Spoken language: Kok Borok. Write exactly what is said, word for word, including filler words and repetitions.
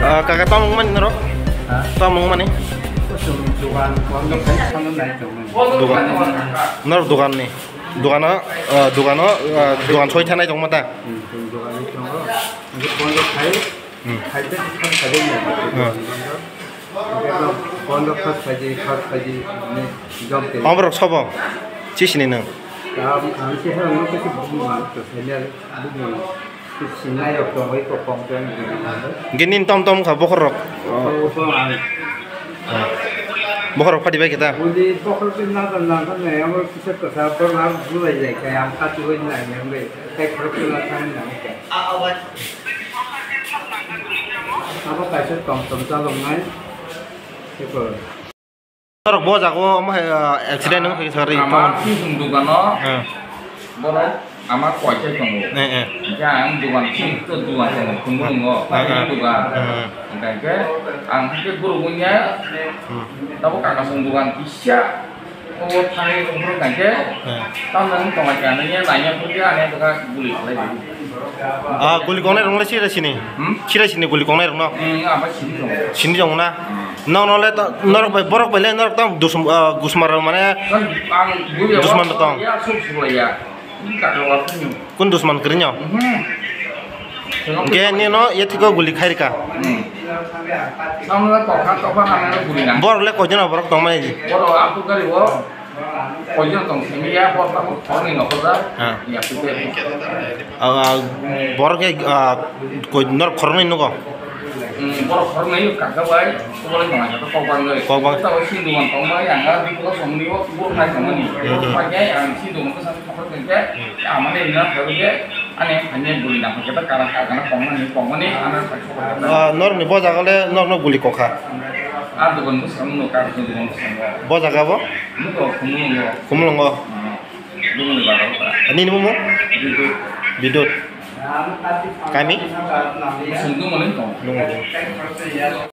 Ah, kaka, tamo mani norok? Ha? Tamo mani? Dugan, dugan. Norok dugan ni. Dogano, ah, dogano, ah, dogan soi thanai tongma ta? Hmm, hmm, dogan ni tongo. Hingke bondo khai, hmm, khai de, khai de ni. Hmm. Hingke bondo khai, khai de, khai, khai de, ni job de. Oborok sobo? Chisini nang? Tam, ang kisa nang kisa bumung ang, to senior bumung. Sinai rok tongwi kok kong tong. Hingke nini tom tom kha bokhorok? Oh, kong ang. Bokhorok phati bai khe ta? Uli bokhorok twi nang tong nang tong nai, amo kisa kwsa borok bulai lai khe ang kati bai nai nang bai. Tei khorok twi nang tong nang khe. Abo kaisa tom tom chalok nai. Norok bo jago omo hai, ah, accident wng kha sakri. Ama tong. Sumsum dogano. Eh. Borok ama koichai tongo. Eh, eh. Hingke ang dogan sing to dogan tongo, khumulwngo, eh, eh, dogan. Eh. Hingke ang hingke guruk wngya, hmm, tabuk kakasong dogan kisa, o thangwi tongo hingke, eh, tamni wng tongo khe, nini naiya phurkhe ani dogan guli khlai di. Ah, guli kongnai rok le sira sini? Hmm? Sira sini guli kongnai rok no? Hmm, ama sini tongo. Sini tongo na? Hmm. Nokno le to, norok bai, borok bai le norok tamo dusum, ah, gusmar rok mane dusman rok tong. Kun dusman kwrwino? Hwnkhe nino yathiko guli khairika? Borok le koijon borok tongmani? Koijon tong simi ya, borok abo khoroknwi nokhorjak. Ha. Ya, pute. Ah, ah, borok khe, ah, koi norok khoroknwi nugo? Hmm, borok khoroknwi kaka bai, kubulai tong kha kok bangwi. Kok bang. Tabo sini dogan tong bai, ang ah bikolo songni o, kubur khai tongmani. Hmm, hmm. Pai khe ang sini dogan bwsa khoroknwi khe, hmm, amani rina khawi khe, ani phaini bwrwi nang khe ta kara kha gana tongmani, tongmani, ano. Ah, norokni bo jaga le norokno guli kokha? Ah, dogan bwskango no, kar dogan bwskango. Bo jaga bo? Nugo, Khumulwngo. Khumulwngo? Hmm. Bumung ni bagwi. Ani ni bumung? Bidut. Bidut. Kami? Sungdung mani tong. Nung.